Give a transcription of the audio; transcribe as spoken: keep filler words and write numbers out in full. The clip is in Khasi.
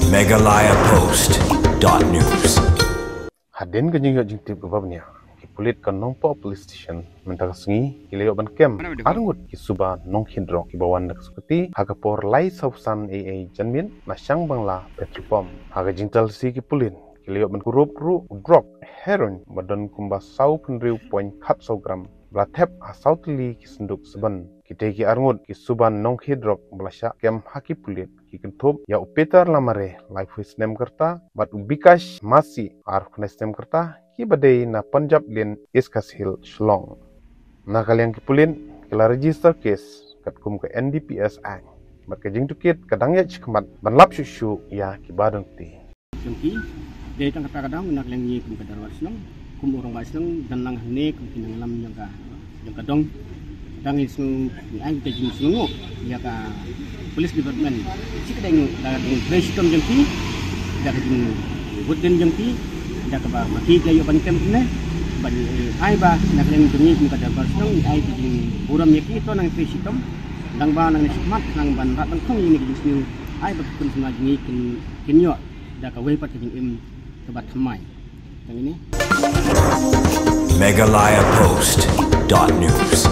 Meghalaya Post dot news. Hadien ka jingïoh jingtip kaba bniah, ki pulit ka Nongpoh Police Station mynta ka sngi ki la ïoh ban kem arngut ki suba nongkhie drok kiba wan da ka scooty ha ka por lai sawphew san A A janmiet na Shangbangla Petrol Pump. Ha ka jingtalsi ki pulit ki la ïoh ban kurup ruh u drok heroin ba don kumba sawphew hynriew point khatsaw gram ba la thep ha saw tylli ki synduk sben. Kitei ki arngut ki suba nongkhie drok ba la shah kem ha ki pulit ki kynthup ïa u Peter Lamare, laiphew snem ka rta, bad u Bikash Masi, arphew khyndai snem ka rta, kiba dei na Punjab Lane, East Khasi Hills, Shillong. Na ka liang ki pulit ki la register case katkum ka N D P S Act bad ka jingtohkit ka dang ïaid shakhmat ban lap shuh shuh ïa kiba don kti. Jong ki, dei tang kata ka daw na ka liang ngi kum ka dorbar shnong, kum u rangbah shnong, dang lang hangne kum ki nongïalam jong ka, jong ka dong. Dang ngi sngew, ngi ai ka jingsngewnguh ïa ka police department. Shi katdei ngi da ka jingtrei shitom jong ki, da ka jingbud dien jong ki, da kaba ma ki ki la ïoh ban kem kumne. Ban, eh, ai ba na ka liang jong ngi kum ka dorbar shnong ngi ai ka jingburom ïa ki, to nang trei shitom. Dang ba nang shakhmat nang ban rat ban khong ïa kine ki jingsniew, ai ba ki khun samla jong ngi kin, kin ïoh da kawei pat ka jingim kaba thymmai. Tang ine. Meghalaya Post dot news.